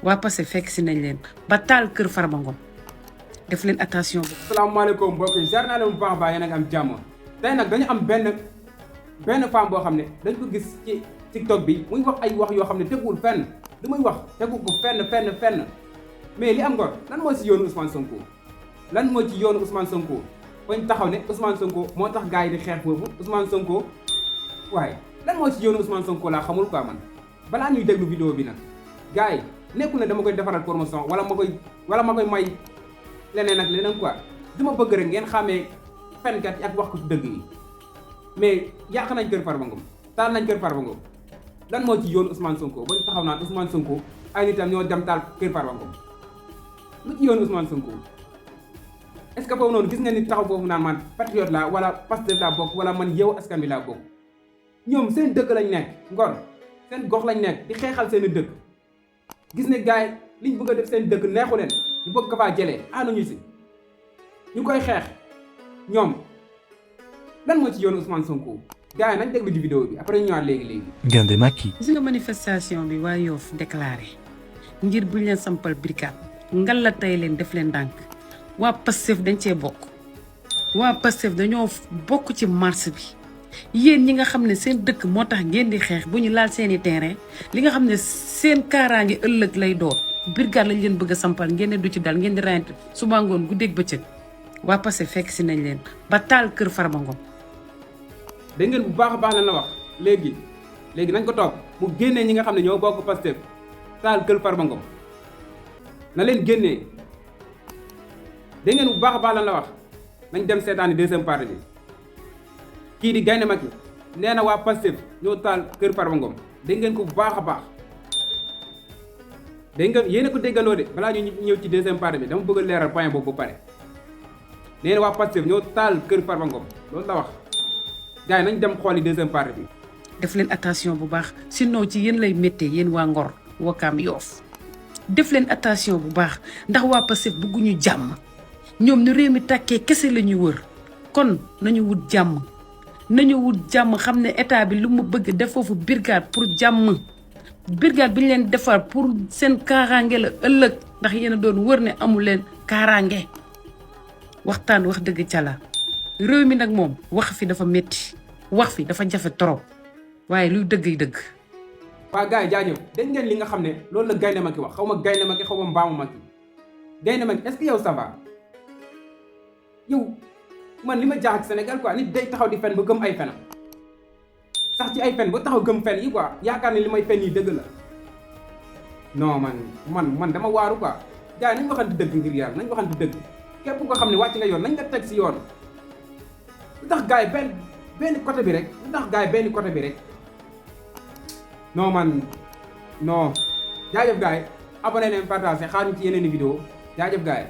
waa passé fekk si nañ leen ba taal kër Farba Ngom def leen attention bu. asalaamaaleykum mbokk yi jaar naa leen bu baax a baax yéen a ngi am jàmm tey nag dañu am benn femme boo xam ne dañ ko gis ci TikTok bi muy wax ay wax yoo xam ne teguwul fenn lu muy wax tegu ko fenn mais li am ngor lan moo ci yoonu Ousmane Sonko lan moo ci yoonu Ousmane Sonko bañ taxaw ne Ousmane Sonko moo tax gars yi di xeex foofu Ousmane Sonko waaye lan moo ci yoonu Ousmane Sonko laa xamul quoi man balaa ñuy déglu vidéo bi nag gars yi nekkul ne dama koy defaral promotion wala ma koy may leneen ak leneen quoi dama bëgg rek ngeen xàmmee fenkat yi ak wax ko ci dëgg yi mais yàq nañ kër Farba Ngom taal nañ kër Farba Ngom lan moo ci yoonu Ousmane Sonko bañ taxaw naan Ousmane Sonko ay nitam ñoo dem taal kër Farba Ngom lu ci yoonu Ousmane Sonko est-ce que foofu noonu gis nga ni taxaw foofu naan man patriote laa wala Pastef laa bokk wala man yow askan bi laa bokk ñoom seen dëkk lañ nekk ngor seen gox lañ nekk di xeexal seen dëkk gis ne gars yi liñ bëgg a def seen dëkk neexu leen ñu bëgg ko faa jëlee ànduñu si ñu koy xeex ñoom lan moo ci yoonu Ousmane Sonko gars yi nañ déglu ci vidéo bi après ñu ñëwaat léegi. gaindé Macky. gis nga manifestation bi waa Yoff déclaré ngir buñ leen sampal brigade ngal la tey leen def leen ndànk waa Pastef dañ cee bokk waa Pastef dañoo bokk ci marche bi yéen ñi nga xam ne seen dëkk moo tax ngeen di xeex bu ñu laal seeni terrain li nga xam ne seen kaaraange ëllëg lay door brigade lañ leen bëgg a sampal ngeen ne du ci dal ngeen di rayante suba ngoon guddeeg bëccëg waa Pastef fekk si nañ leen ba taal kër Farba Ngom. dégg ngeen bu baax a baax lan la wax léegi nañ ko toog mu génnee ñi nga xam ne ñoo bokk Pastef taal kër Farba Ngom na leen génnee dégg ngeen bu baax a baax lan la wax nañ dem seetaani deuxième partie bi kii di gaynde Macky nee na waa Pastef ñoo taal kër Farba Ngom dégg ngeen ko bu baax a baax dégg ngeen yéen a ko déggandoo de balaa ñu ñëw ci deuxième partie bi dama bëgg a leeral point boobu ba pare nee na waa Pastef ñoo taal kër Farba Ngom loolu la wax gars yi nañ dem xooli deuxième partie bi. def leen attention bu baax sinon ci yéen lay méttee yéen waa Ngor Wakaam Yoff def leen attention bu baax ndax waa Pastef bëgguñu jàmm ñoom ni réew mi tàkkee kese la ñuy wër kon nañu wut jàmm xam ne état bi lu mu bëgg def foofu brigade pour jàmm brigade bi ñu leen defar pour seen kaaraange la ëllëg ndax yéen a doon wër ne amul leen kaaraange waxtaan wax dëgg ca la réew mi nag moom wax fi dafa métti wax fi dafa jafe trop waaye luy dëgg yi dëgg. waa gars yi jaajëf dégg ngeen li nga xam ne loolu la gaynde Macky wax xaw ma gaynde Macky xaw ma mbaamu Macky gaynde Macky est-ce que yow ça va yow man li ma jaaxal ci Sénégal quoi nit day taxaw di fen ba gëm ay fenam sax ci ay fen ba taxaw gëm fen yi quoi yaakaar ne li may fen yi dëgg la non man dama waaru quoi gars yi nañ waxante dëgg ngir yàlla nañ waxante dëgg képp nga xam ne wàcc nga yoon nañ nga teg si yoon lu tax gars yi benn côté bi rek lu tax gars yi benn côté bi rek non jaajëf gars yi abonné leen partagé xaar ñu ci yeneen i vidéo jaajëf gars yi